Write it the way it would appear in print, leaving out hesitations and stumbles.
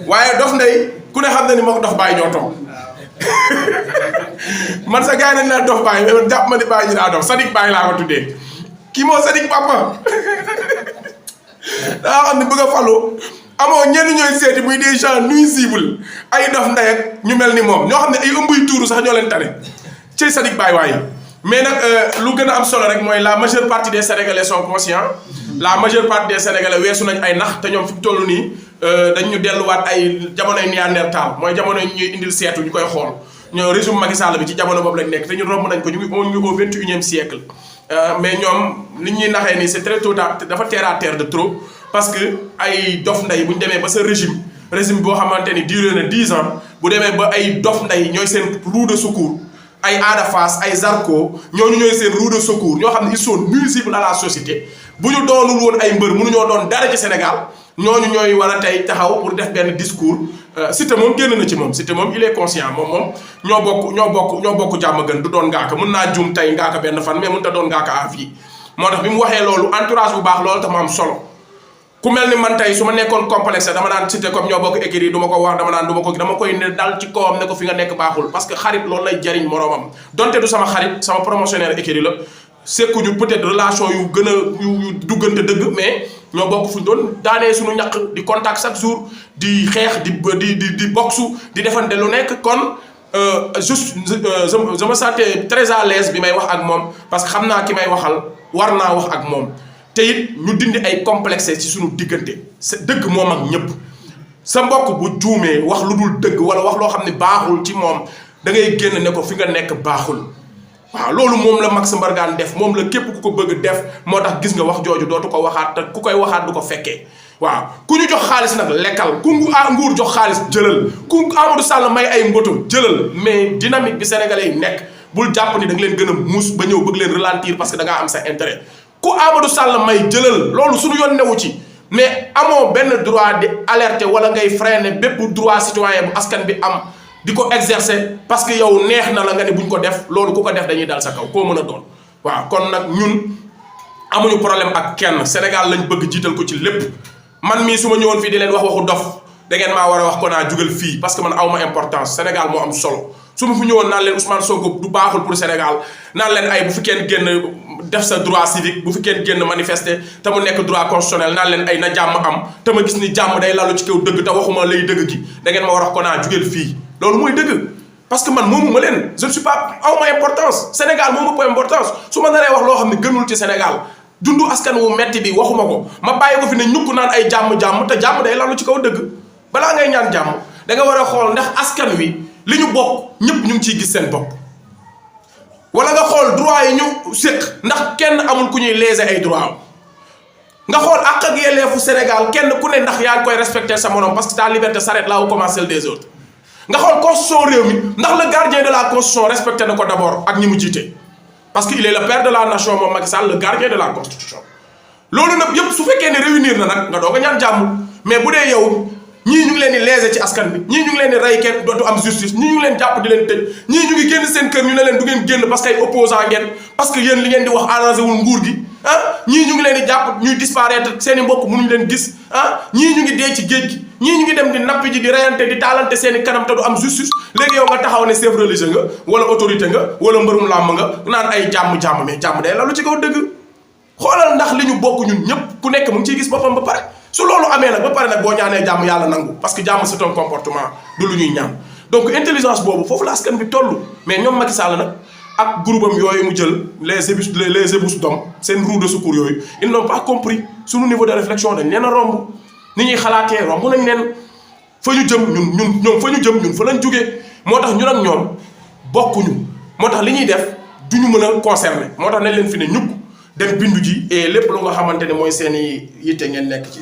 waaye dof ndey ku ne xam na ni moom dof baay ñoo toog man sa gars yi nañ naan dof baay mais man jàpp ma ni baay ñu daa dof Sadik baay laa ko tuddee kii moo Sadik papa daa xam ne bëgg a falu amoo ñenn ñooy seeti muy des gens nuisibles ay dof ndey ak ñu mel ni moom ñoo xam ne ay ëmbuy tuuru sax ñoo leen tane ci Sadik baay waaye mais nag lu gën a am solo rek mooy la majeure partie des sénégalais sont conscients la majeure partie des sénégalais weesu nañ ay nax te ñoom fi mu toll nii dañ ñu delluwaat ay jamonoy néandertal mooy jamono ñuy indil seetu ñu koy xool ñoo régime Macky Sall bi ci jamono boobu lañ nekk te ñu romb nañ ko ñu ngi au 21e siècle mais ñoom li ñuy naxee nii c'est très tôt dafa terre à terre de trop parce que ay dof ndey bu ñu demee ba sa régime boo xamante ni duré na 10 ans bu demee ba ay dof ndey ñooy seen roue de secours ay Ada Fass ay Zarko ñooñu ñooy seen roue de secours ñoo xam ne ils sont nuisibles à la société bu ñu doonul woon ay mbër mënuñoo doon dara ci Sénégal ñooñu ñooy war a tey taxaw pour def benn discours Siteu moom génn na ci moom Siteu moom il est conscient moom ñoo bokk jàmm gën du doon ngaaka mën naa juum tey ngaaka benn fan mais mën ta doon ngaaka à vie moo tax bi mu waxee loolu entourage bu baax loolu tax mu am solo ku mel ni man tey su ma nekkoon complexe dama naan Siteu comme ñoo bokk écurie du ma ko wax dama koy ne dal ci kawam ne ko fi nga nekk baaxul parce que xarit loolu lay jariñ moroomam donte du sama xarit sama promotionnaire écurie la sekkuñu peut-être relation yu gën a yu duggante dëgg mais ñoo bokk fu ñu doon daanee suñu ñaq di contact chaque jour di xeex di boxe di defante lu nekk kon je me sentais très à l'aise bi may wax ak moom parce que xam naa ki may waxal war naa wax ak moom te it ñu dindi ay complexe ci suñu diggante dëgg moom ak ñëpp sa mbokk bu juumee wax lu dul dëgg wala wax loo xam ne baaxul ci moom da ngay génn ne ko fi nga nekk baaxul waaw loolu moom la Max Mbargane def moom la képp ku ko bëgg def moo tax gis nga wax jooju dootu ko waxaat te ku koy waxaat du ko fekkee waaw ku ñu jox xaalis nag lekkal ku nguur jox xaalis jëlal ku Amadou Sall may ay mboto jëlal mais dynamique bi sénégalais yi nekk bul jàpp ni da nga leen gën a muus ba ñëw bëgg leen ralentir parce que da ngaa am sa intérêt ku Amadou Sall may jëlal loolu suñu yoon newu ci mais amoo benn droit di alerter wala ngay freiner bépp droit citoyen bu askan bi am di ko exercer parce que yow neex na la nga ne buñ ko def loolu ku ko def dañuy dal sa kaw koo mën a doon waaw kon nag ñun amuñu problème ak kenn Sénégal lañ bëgg jiital ko ci lépp man mii su ma ñëwoon fii di leen wax waxu dof da ngeen maa war a wax Kona jugal fii parce que man awma importance Sénégal moo am solo su ma fi ñëwoon naan leen Ousmane Sonko du baaxul pour Sénégal naan leen ay bu fi kenn génn def sa droit civique bu fi kenn génn manifester te mu nekk droit constitutionnel naan leen ay na jàmm am te ma gis ni jàmm day lalu ci kaw dëgg te waxuma lay dëgg gi da ngeen ma war a wax Kona jugal fii loolu mooy dëgg parce que man moomu ma leen je ne suis pas awma importance Sénégal moomu po importance su ma naree wax loo xam ne gënul ci Sénégal dundu askan wu metti bi waxuma ko ma bàyyi ko fi ne ñukk naan ay jàmm-jàmm te jàmm day lalu ci kaw dëgg balaa ngay ñaan jàmm da nga war a xool ndax askan wi li ñu bokk ñëpp ñu ngi ciy gis seen bopp wala nga xool droit yi ñu séq ndax kenn amul ku ñuy léser ay droit nga xool àq ak yelleefu Sénégal kenn ku ne ndax yaa ngi koy respecter sa morom parce que ta liberté s'arrête là où commence celle des autres nga xool constitution réew mi ndax le gardien de la constitution respecté na ko d'abord ak ñi mu jiite parce que il est le père de la nation moom Macky Sall le gardien de la constitution loolu nag yëpp su fekkee ne réunir na nag nga doog a ñaan jàmm mais bu dee yow ñii ñu ngi leen di léser ci askan bi ñii ñu ngi leen di rey kenn dootu am justice ñii ñu ngi leen jàpp di leen tëj ñii ñu ngi génn seen kër ñu ne leen du ngeen génn parce que ay opposant ngeen parce que yéen li ngeen di wax arrangé wul nguur gi ah ñii ñu ngi leen di jàpp ñuy disparaître seen i mbokk mënuñu leen gis ah ñii ñu ngi dee ci géej gi ñii ñu ngi dem di nappi ji di reyante di taalante seen i kanam te du am justice léegi yow nga taxaw ne chef religieux nga wala autorité nga wala mbërum làmb nga naan ay jàmm-jàmm mais jàmm day lalu ci kaw dëgg xoolal ndax li ñu bokk ñun ñëpp ku nekk mu ngi ciy gis boppam ba pare su loolu amee nag ba pare nag boo ñaanee jàmm yàlla nangu parce que jàmm c'est un comportement du lu ñuy ñaan donc intelligence boobu foofu la askan bi toll mais ñoom Macky Sall nag ak groupe am yooyu mu jël les ébus d'hommes seen roue de secours yooyu ils n'ont pas compris suñu niveau de réflexion dañ leen a romb ni ñuy xalaatee romb nañ leen fa ñu jëm ñoom fa ñu jëm ñun fa lañ jógee moo tax ñun ak ñoom bokkuñu moo tax li ñuy def du ñu mën a concerner moo tax nañ leen fi ne ñukk dem bindu ji et lépp lu nga xamante ne mooy seen i yitte ngeen nekk ci